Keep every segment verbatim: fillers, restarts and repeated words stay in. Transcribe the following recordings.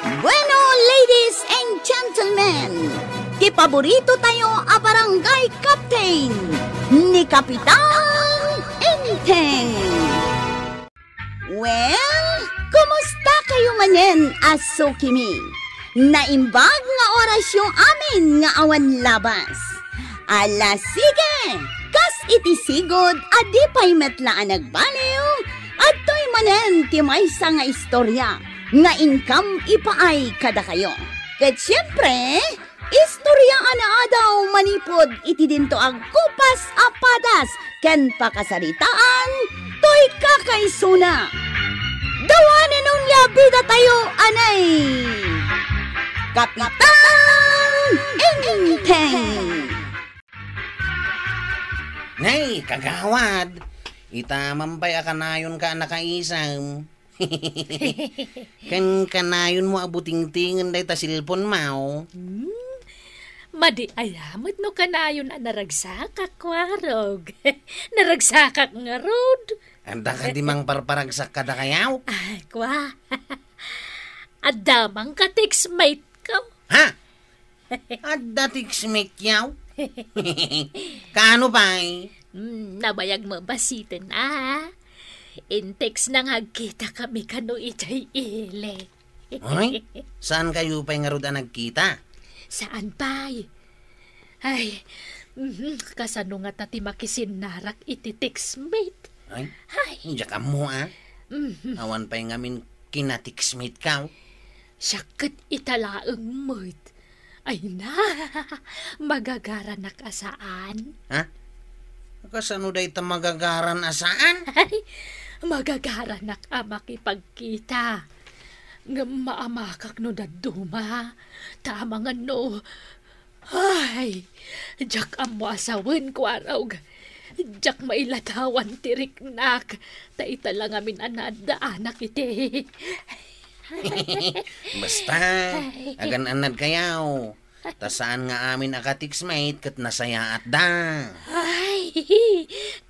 Bueno, ladies and gentlemen, ti paborito tayo a barangay captain, ni Kapitan Enteng. Well, kumusta kayo manen a sukimi? Naimbag nga orasyo amin nga awan labas. Ala, sige! Kas iti sigud a di pay met la a nagbaliw, adtoy manen ti maysa nga istorya nga inkam ipaay kadakayo. Ket siempre, istorya a naadaw manipud iti dinto agkupas a padas ken pakasaritaan toy kakaisuna. Dawanen unay a bida tayo, anay! Kapitan Enteng! Nay, kagawad, ita man pay a kanayonka a nakaisem. Ken kanayonmo a butingtingen dayta cellphone mo. Hmm? Madi aya met no kanayon a naragsakak, Kuarog. Naragsakak ngarud. Adda kadi mangparparagsak kadakayo? Ay, kwa. Adda man ka textmate ko. Ha? Adda textmate-yo? Kaano pay? Hmm, nabayag mo basiten, a? In-text na nga agkita kami kano idiay ili. Ay, saan kayo pay ngarud a nagkita? Saan pay? Ay, mhm, kasano ngata ti makisinnarak iti textmate? Ay, Ay. Diak ammo, a? Mhm. Awan pay ngamin kina-textmate-ko. Siak ket ita laeng met. Ay na, magagaranak a saan. Ha? Kasano dayta magagaran a saan? Ay, magagaranak a makipagkita. Ngem maamakak no dadduma. Ta amangan no, ay, diak ammo a sawen, Kuarog. Diak mailadawan ti riknak. Ta ita la ngamin a naaddaanak iti. Basta, agan-annad kayo. Ta saan nga amin a ka-textmate ket nasayaatda. Ay,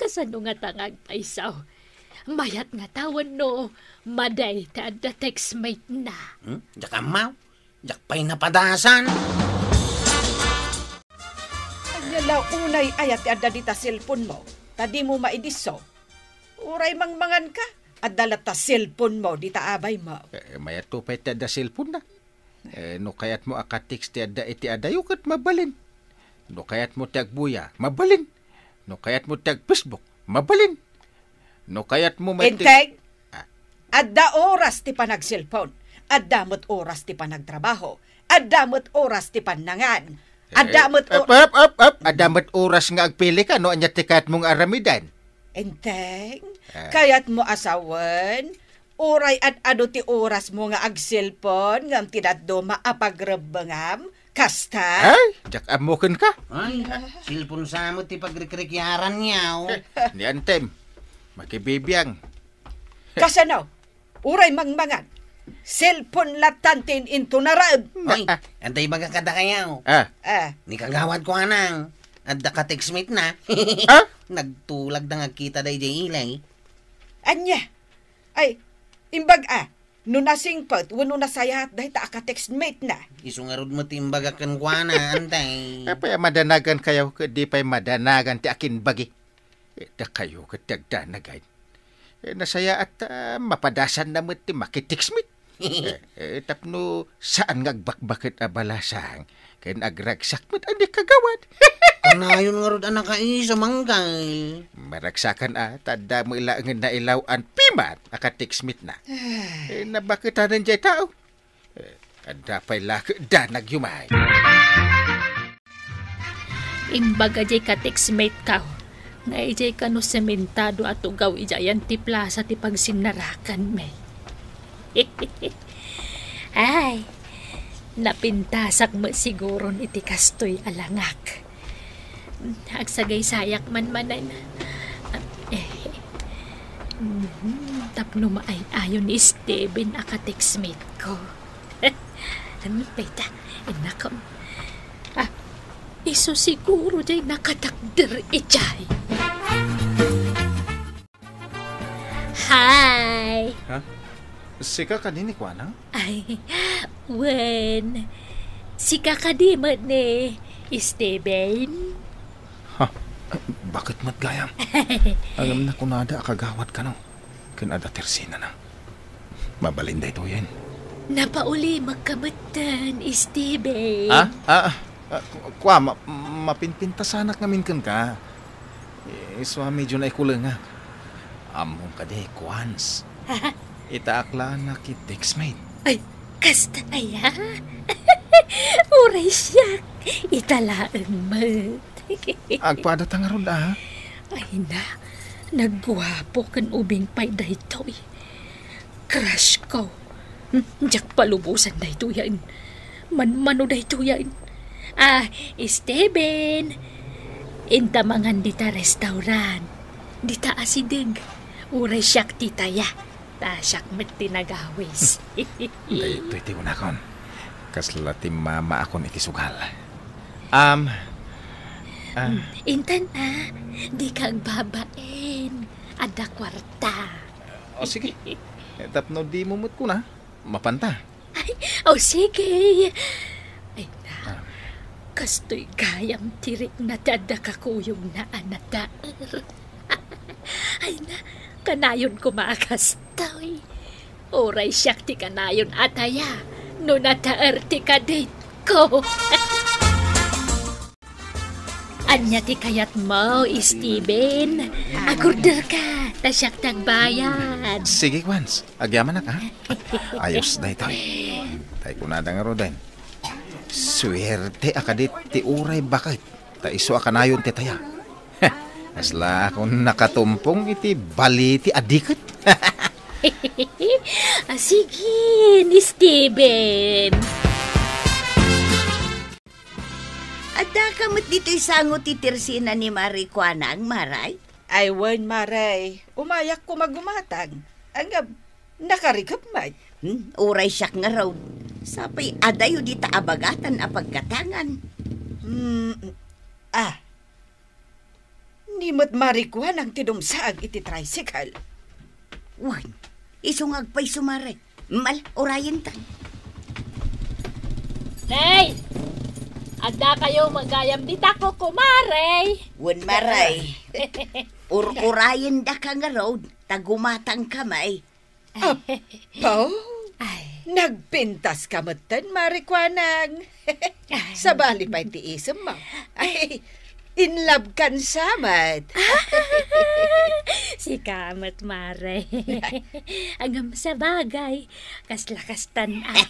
kasano ngata nga agpayso? Mayat ngata wenno madi ti adda textmate-na? Hmm? Diak ammo. Diak pay napadasan. Ania la unay aya ti adda dita cellphone-mo, ta dimo maidisso? Uray mangmanganka, adda latta cellphone-mo dita abaymo. Eh, mayatto pay ti adda cellphone-na. Eh, no kayatmo a ka-text ti adda iti adayo ket mabalin. No kayatmo ti agbuya, mabalin. No kayatmo ti ag-Facebook, mabalin. No kayatmo met ti Enteng! Ah. Adda oras ti panagselpon. Adda met oras ti panagtrabaho. Adda met oras ti pannangan. Adda Eh, met or- ep, ep, ep, ep. Adda met oras nga agpili ka no ania ti kayatmo nga aramiden. Enteng, Ah. Kayatmo a sawen, uray ad-adu ti orasmo nga agselpon ngem ti dadduma a pagrebbengam, kasta? Ay, diak ammo kenka. Ay, selpon sa met ti pagrikrikiaran niya, oh. Ni antem, makibibiang. Kasano? Uray mangmangan. Selpon lattan ti in-intunaraem. Ay, adda ibaga kadakayo. Ah. Ah. Ni kagawad ko anang, adda ka textmate na. Ah? Nagtulag da nga agkita daydiay ilay. Ania? Ay, imbag-a, no nasingpet wenno nasayaat dayta a ka-textmate na. Isu ngarud met ti imbaga kenkuana, antay. Apay a madanagan kayo ket di pay madanagan ti akinbagi? Eh, dakayo ket ti agdanagan. Eh, nasayaat ta mapadasan na met ti makitextmate. Eh, eh, tapno saan nga agbakbaket a balasang ken agragsak met a ni kagawad. Kanayon ngarud a nakaisa, manggay. Maragsakan a, ta adda met laengen nailaw-an piman a ka-textmate na. Eh, nabaketanen jay tao. Eh, adda pay la ket danag yumay. Imbaga jay ka-textmate ko, nga idiay kano sementado a tugaw idiayan ti plasa ti pagsinnarakanmi. Ay, napintasak met siguron iti kastoy a langak. Agsagaysayak man manen. Eh, mhm, tapno maay-ayo ni Steven a ka-textmate ko. Ano, payta? Inako. Ah, isu siguro jay nakatakder ijay. Hi! Ha? Sika kanini, kuanang? Ay, Wen, sika kadi met ni Steven? Ha? Ay, baket met gayam? Ngem nakunada a kagawad kano ken adda tersinana. Mabalin daytoyen. Napaulimek ka metten, Steven. Ah? Ah, ah, ah, ku-, kua, ma-, mapinpintasanak ngamin kenka. Isu a medyo naikulengak. Ammom kadi, Kwans. Itaak laeng ti textmate. Ay, kasta aya? Uray siak, ita laeng met. Agpadata ngarud, a? Ay na, nagguapo ken ubing pay daytoy. Crush ko. Hmm, diak palubosan daytoyen. Manmano daytoyen. Ah, Steven, inta mangan dita restaurant. Dita asideg. Uray siak ti taya. Ta siak met ti nagawis. Daytoy ti unakon. Kasla ti mamaakon iti sugal. Am, ah. Intan, a, dika agbabain. Adda kuarta. O, sige. Eh, tapno dimo met kuna, mapanta. Ay, o, sige. Ay na, kastoy gayam ti rikna ti adda kakuyogna a nadaer. Ay na, kanayon koma a kastoy. Uray siak ti kanayon a taya no nadaer ti kaditko. Ania ti kayatmo, Steven? Agorder ka, ta siak ti agbayad. Sige, Kwans. Agyamanak, ha? Ayos daytoy. Tay kunada ngaruden. Suerte a kadit ti uray baket, ta isu a kanayon ti taya. Kasla akon nakatumpong iti baliti a diket. Ah, sige, ni Steven. Addaka met ditoy sango ti tersina ni Mare Kuanang, Maray? Ay, wen, Maray. Umayak koma gumatang. Ngem, nakarikep met. Hmm, uray siak ngarud. Sapay adayo dita a bagatan a paggatangan. Hmm, ah. Ni met Mare Kuanang ti dumsaag iti tricycle. Wen, isu nga agpayso, Mare. Mal, urayen tan. Nay! Adda kayo magayam dita, kukumare! Wen, Maray. Ur-urayen daka ngarud, ta gumatang kami. Apo! Ay. Nagpintas ka metten, Mare Kuanang. Ay. Sabali pay ti isemmo. Ay, in love kan sa met. Sika met, Mare. Ngem sabagay, kasla kastan a.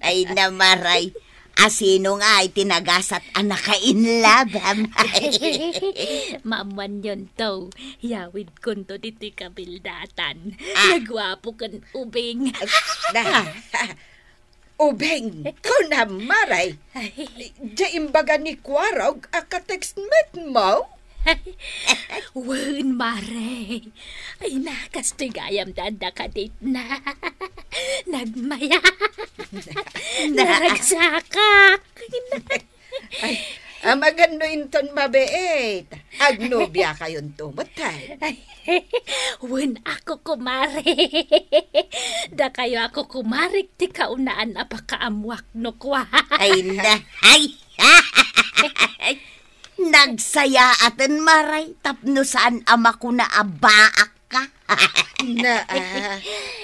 Ay, na, Maray. Asino nga ay tinagasat a naka-in love, am? Maammuanyon to, yawid kunto ditoy kabildatan. Ah. Naguapo ken ubing. Ah, na. Ubing, kunam, Maray. Ay. Diay imbaga ni Kuarog a ka-textmate mo? Wen, Mare. Ay, na, kastoy gayam ti adda kaditna. Nagmaya. Naragsakak. Ay, amagan no inton mabiit. Agnobiakayonto met, ay. Ay, wen a, kukumare. Dakayo a kukumarek ti kaunaan a pakaammoak no kua. Ay, na. Ay. Nagsayaaten, Maray, tapno saan a makuna a baak ka. Na, ah,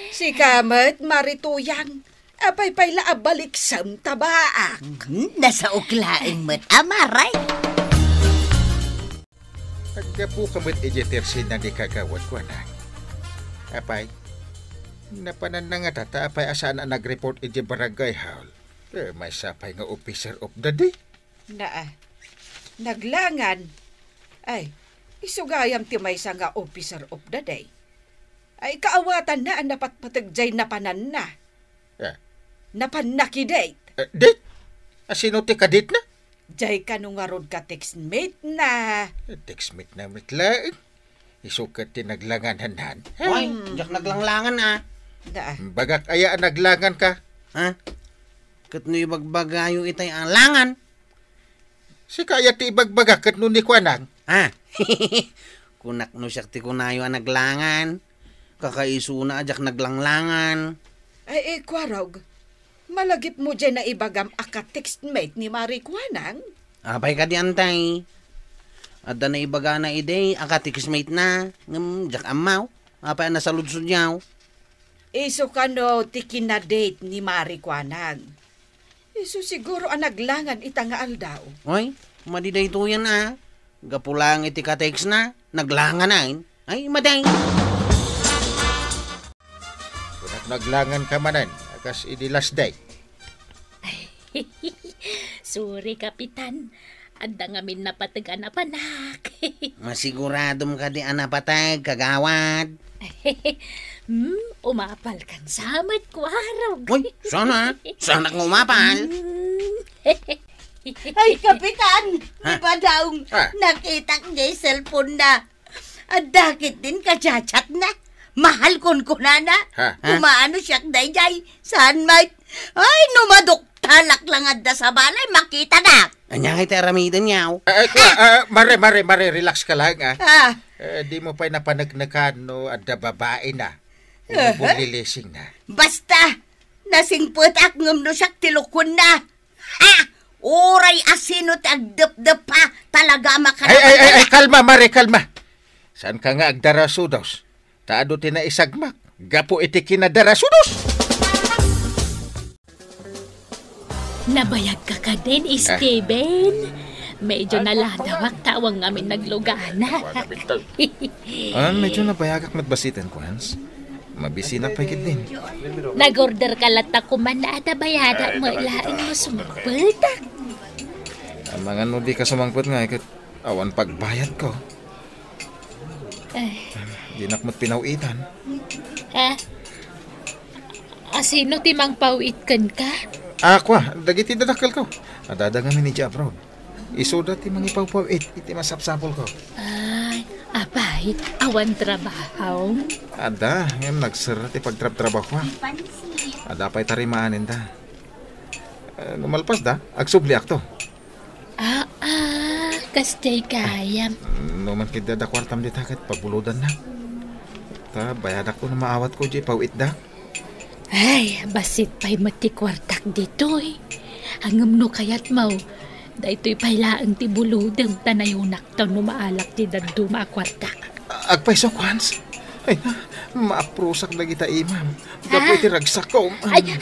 sika met, Mare Tuyang. Apay pay la a baliksem ta baak. Hmm, nasaok laeng met a, Maray. Aggapu ka met idiay tersina ni kagawad, kuana. Apay, napananna ngata ta apay a saan a nag-report idiay barangay hall? Eh, maysa pay nga officer of the day. Naa. Naglangan. Ay, isu gayam ti maysa nga officer of the day. Ay, kaawatanna a napatpateg diay napananna. Eh. Napanna ki date. Eh, date? Asino ti kaditna? Diay kano ngarud ka textmate na. Eh, textmate na met laeng. Isu ket ti naglanganannan. Ay, hmm, diak naglanlangan, ah. Da, ah. Bagak aya a naglangan ka? Ha? Ket no ibagbagayo itay a langan? Sika aya ti ibagbaga ket no ni Kuanang? Ah. Kunak no siak ti kunayo a naglangan. Kakaisuna a diak naglanglangan. Ay, eh, Kwarog, malagipmo diay naibagam a ka-textmate ni Mari Kuanang? Apay kadi, Antay? Adda naibagana idi a ka-textmate na, ngem diak ammo. Apay a nasaludsodyo? Isu kano ti kinadate ni Mari Kuanang? Isu siguro a naglangan ita nga aldaw. Oy, madi daytoyen a. Gapu laeng iti ka-text na, naglangan ay. Ay, madi. Kunak naglangan ka manen, a kas idi last day. Sorry, Kapitan. Adda ngamin napateg a napanak. Masiguradom kadi a napateg, kagawad? Hmm, umapal kan samet, Kwarog. Uy, sana? Sanak nga umapal? Hmm. Ay, Kapitan! Ha? Di ba daw Ah. nakitak diay cellphone na? Adda ketdin ka-chat-chat na. Mahal kunkunana. Ha? Umaano siak daydiay? Saan met? Ay, no maduktalak lang adda sa balay, makitanak. Ania ngay ti aramidenyo? Eh, eh, kwa, eh, mare, mare, mare, relax ka lang, ah. Ah. Eh, di mo pay napaneknekan no adda babae na. Aha. Bulilising na. Basta, nasingpetak ngem no siak ti lukon na. Ha! Uray asino ti agdepdep, ha? Talaga a makaraman Ay, ay, ay, ay, kalma, mare, kalma. Saan ka nga agdarasudos? Ta adu ti naisagmak gapu iti kinadarasudos. Nabayag ka kadin, Ah. Steven? Medyo naladawak ta awan ngamin naglugana. Ah, medyo nabayagak met basiten, Kuans. Mabisinak pay ketdin. Nag-order ka latta kuman na ada bayadak Ay, met laeng no sumangpetak. Amangan no di ka sumangpet nga, ket awan pagbayadko. Ay. Dinak met pinaw-itan. Ah? Asino ti mangpaw-it kenka? Ah, kwa, dagiti dadakkelko. Adda ngamin idiay abroad. Isuda ti mangipawpaw-it iti masapsapulko. Ay, apay, awan trabaho? Adda, ngem nagserra ti pagtrabtrabahoak. Adda pay tarimaanenda. Eh, no malpasda, agsubliakto. Ah, ah, kas diay gayam. No man ketdi adda kuartam dita ket pabulodannak. Ta bayadakto no maawatko diay paw-itda. Ay, bassit pay met ti kuartak ditoy. Ngem no kayatmo, daytoy pay laeng ti bulodem ta nayonakto no maalak ti dadduma a kuartak. Agpayso, Kuans. Ay, maaprusak dagita imam. Gapu Ah. iti ragsakko. Ay,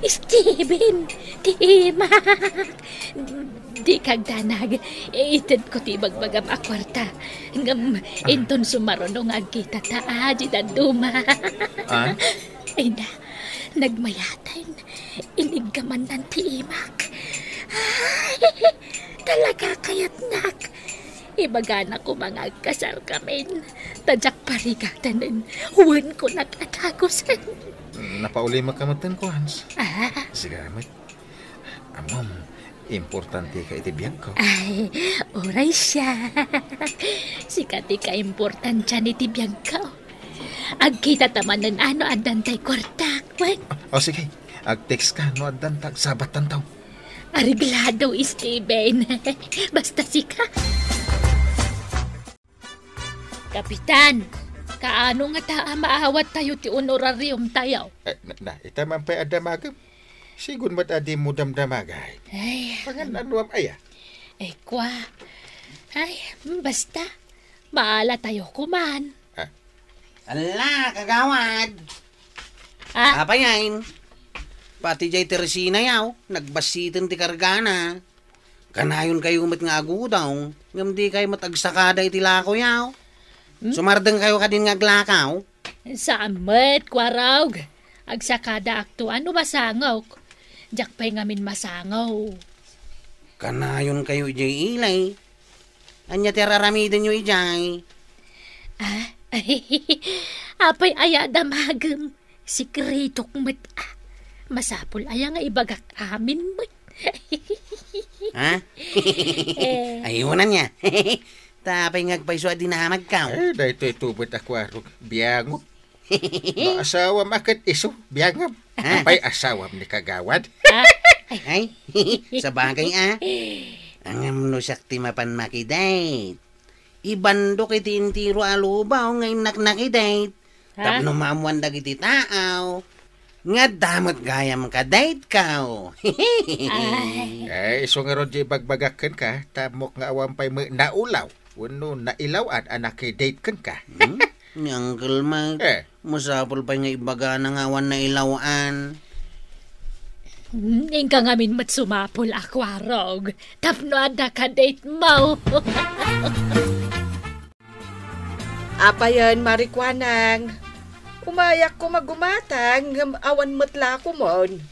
Steven, ti imak. Di kagdanag, itedko ti ibagbagam a kuarta. Ngem Ah. inton sumaruno nga agkitata, di dadduma. Ah? Ay na, nagmayaten. Iniggamannan ti imak. Ay, talaga kayatnak. Ibagana koma nga agkasalkamin. Ta diak parigaten. Wen kunak a dagusen. Napaulimek ka met, Kuans. Ah. Sige, met. Ammom, importante ka iti biagko. Ay, uray siak. Sika ti kaimportantian iti biagko. Agkitata manen no addan tay kuartak, wen? O, sige. Ag-text ka no addan ta agsabattanto. Areglado, Steven. Basta sika. Kapitan, kaano ngata a maawattayo ti honorariumtayo? Eh, na, na, ita man pay a damagem. Sigun met a dimo damdamagay. Ay. Pangan-anuam aya? Ay, kwa. Ay, basta. Maalatayo koman. Ah. Ala, kagawad. Ah? Apay ayn? Pati jay Teresinayo, nagbassiten ti kargana. Kanayonkayo met nga agudong, ngem dikay met agsakada iti lakoyo. Hmm? Sumardengkayo kadin nga aglakaw? Saan met, Kwarog. Agsakadaakto no masangok. Diak pay ngamin masango. Kanayonkayo idiay ili. Ania ti ar-aramidenyo idiay? Ah, apay aya a damagem? Sekretok met, ah. Masapul aya nga ibagak amin met? Ha? Eh. Ay, unay nia. Ta apay nga agpayso a dinamagkaw? Eh, daytoy tubet a kuarog. Biangom. No asawam a ket isu, biangam. Ha? Apay asawam ni kagawad? Ah. Ay, sabagay, ah. Ngem no siak ti mapan makidate. Ibandok iti entero a lubong nga innak nakidate. Ha? Tapno maammuan dagiti tao. Nga adda met gayam ka-date ka, oh. Ay. Eh, isu ngarud diay ibagbagak kenka, tapno nga awan pay met naulaw wenno nailaw-an a naki-date kenka. Hmm? Ni Uncle Mike, Eh. masapul pay nga ibagana nga awan nailaw-an. Hmm, inka ngamin met sumapul a kuarog, tapno adda ka-date mo. Apayen, Mari Kuanang. Umayak koma gumatang ngem awan met lakomon.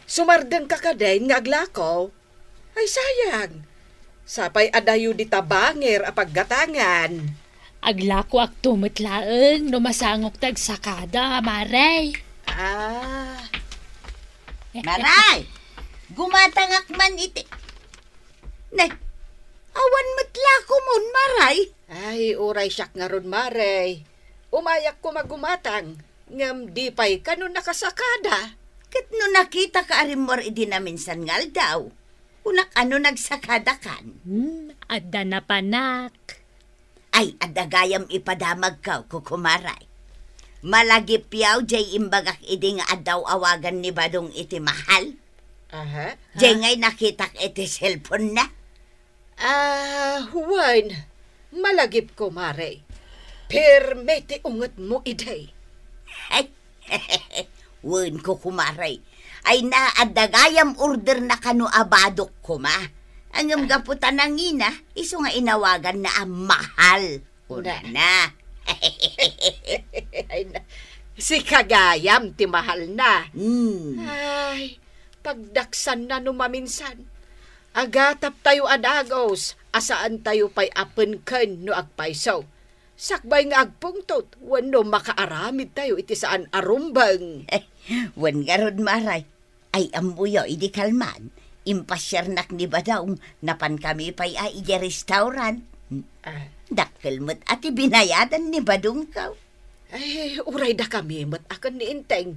Sumardengka kadin nga aglako? Ay, sayang. Sapay adayo dita bangir a paggatangan. Aglakoakto met laeng no masangok ti agsakada, Mare. Ah. Mare! Gumatangak man iti, ne, awan met lakomon, Mare. Ay, uray siak ngarud, Mare. Umayak koma gumatang, ngem di pay kano nakasakada. Ket no nakitaka a rimmuar idi naminsan nga aldaw, kunak a no nagsakadakan. Hmm, adda napanak. Ay, adda gayam ipadamagko, kukumaray. Malagipyaw jay imbagak idi nga adda awagan ni Badong iti Mahal. Aha. Jay ngay nakitak iti cellphone na. Ah, wen, malagipko, Mare. Permi ti ungetmo idi. Ay, wen, kukumaray. Ay na, adda gayam order na kano a badok koma. Ngem gapu ta nangina, isu nga inawagan na a Mahal. Kunana. Ay na, sika gayam ti Mahal na. Hmm. Ay, pagdaksanna no maminsan. Agataptayo a dagus a saantayo pay a penken no agpayso. Sakbay nga agpungtot wenno makaaramidtayo iti saan a rumbeng. Wen ngarud, Mare. Ay, ammoyo, idi kalman, impasiarnak ni Badong, napankami pay a idiay restaurant. Ah. Dakkel met a ti binayadan ni Badongko. Ay, uray dakami met a ken ni Enteng.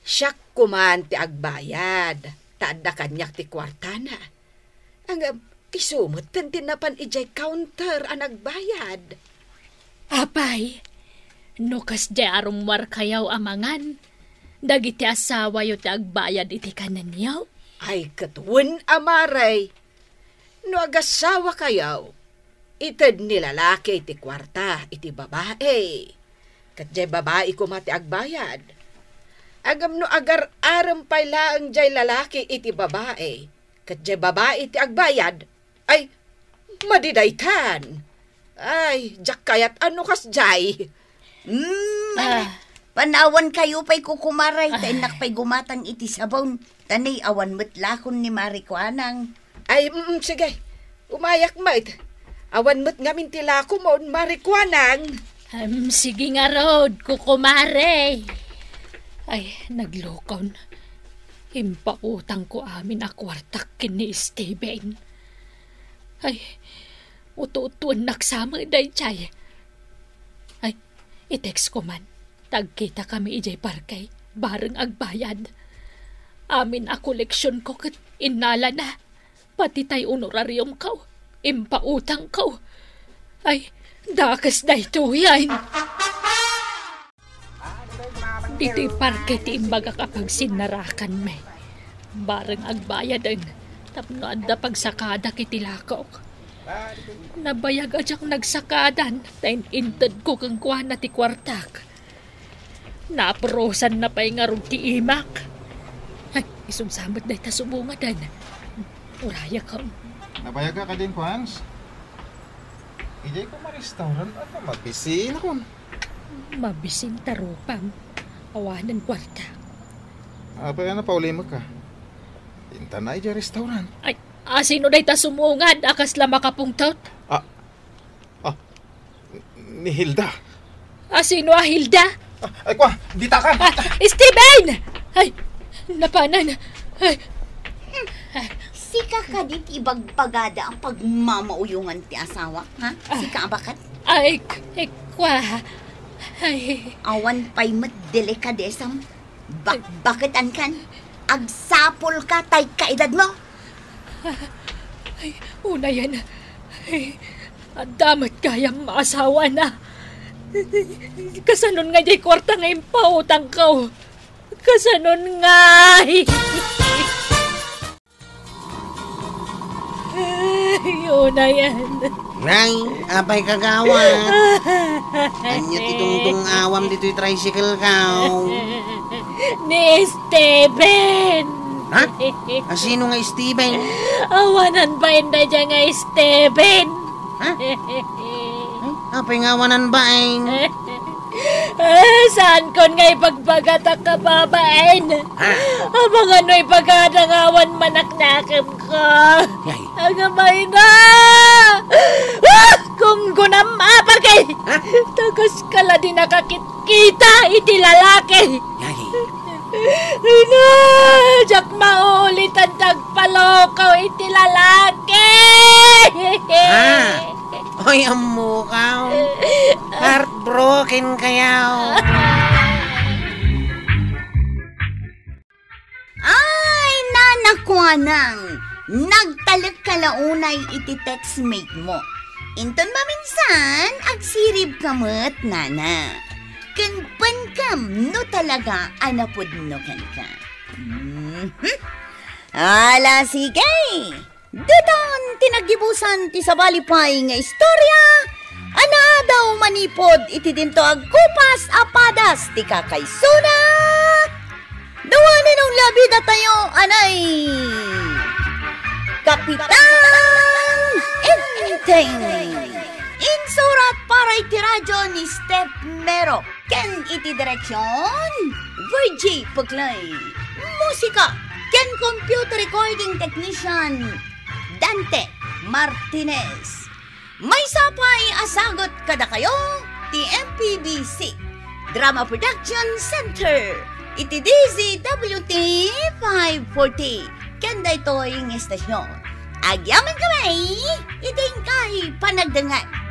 Siak koman ti agbayad, ta adda kaniak ti kuartana. Ngem, isu metten ti napan idiay counter a nagbayad. Apay, no kasdiay a rummuarkayo a mangan, dagiti asawayo ti agbayad iti kanenyo? Ay, ket wen a, Mare. No agasawakayo, ited ni lalaki ti kuarta iti babai. Ket diay babai koma ti agbayad. Ngem no agar-arem pay laeng diay lalaki iti babai, ket diay babai ti agbayad, ay, madi daytan. Ay, diak kayat a no kasdiay. Mm, Ah. Panawankayo pay, kukumaray, ta Ah. innak pay gumatang iti sabon. Ta ni awan met lakon ni Mari Kuanang. Ay, mm, sige. Umayak met. Awan met ngamin ti lakomon, Mari Kuanang. Em, sige ngarud, kukumare. Ay, naglukon. Impautangko amin a kuartak ken ni Steven. Ay, ututuennak sa met daydiay. Ay, i-text ko man. Ta agkitakami idiay parke, bareng agbayad. Amin a koleksionko ket innalana. Pati tay honorariumko, impautangko. Ay, dakes daytoyen. Ditoy parke ti imbagak a pagsinnarakanmi. Bareng agbayaden, tapno adda pagsakadak iti lakok. Nabayag a diak nagsakadan, ta in-intedko kenkuana ti kuartak. Napurosanna pay ngarud ti imak. Ay, isumsa met dayta subongaden. Urayak. Nabayagka kadin, Kuans? Idiay koma restaurant, ano, mabisin akon. Mabisin ta rupam. Awanen kuarta. Apay a napaulimekka? Inta na idiay restaurant. Ay, asino dayta sumungad a kasla makapungtot? Ah, ah, ni Hilda. Asino a Hilda? Ah, ay, kwa, dita ka. Ah, Steven! Ay, napanan. Ay. Sika kadi ti ibagbagada a pagmamauyongan ti asawa, ha? Ah. Sika a baket? Ay, k-, ay, kwa. Ay. Awan pay met delikadesam. Bakbaketankan. Agsapulka tay kaedadmo. Ay, unayen. Ay, adda met gayam maasawana. Kasanon nga diay kuarta nga impautangko? Kasanon ngay? Ay, unayan. Nay, apay kagawad? Ania ti tungtungawam ditoy tricycle ko? Ni Steven. Ha? Asino nga Steven? Awanan bain daydiay nga Steven. Ha? Ay, apay nga awanan bain? Ah, saankon nga ibagbagatak a babain. Ha? Amangan no ibagada nga awan manaknakemko. Ay. Agabay na! Ah! Gunggunam, apagay! Ha? Tagas ka la di nakakitkita iti lalaki. Ay. Ina, diak maulitan ti agpaloko iti lalaki. Ha? Oy, ammokaw. Heartbroken kayaw. Ay, nanakuanang, nagtalek ka la unay iti textmate mo. Inton maminsan, agsirib ka met, nana. Ken pankam no talaga a napudno kenka. Mhm. Ala, sige. Ditan ti naggibusan ti sabali pay nga istorya a naadaw manipud iti dinto agkupas a padas ti kakaisuna. Dawanen a labi datayo anay Kapitan Enteng. Insurat para iti radyo ni Steph Mero. Ken iti direksion, Virgie Puclay. Musika ken computer recording technician, Dante Martinez. Maysa pay a sagut kadakayo ti M P B C Drama Production Center iti D Z W T five forty ken daytoy nga estasion. Agyamankami iti inkay panagdengngeg.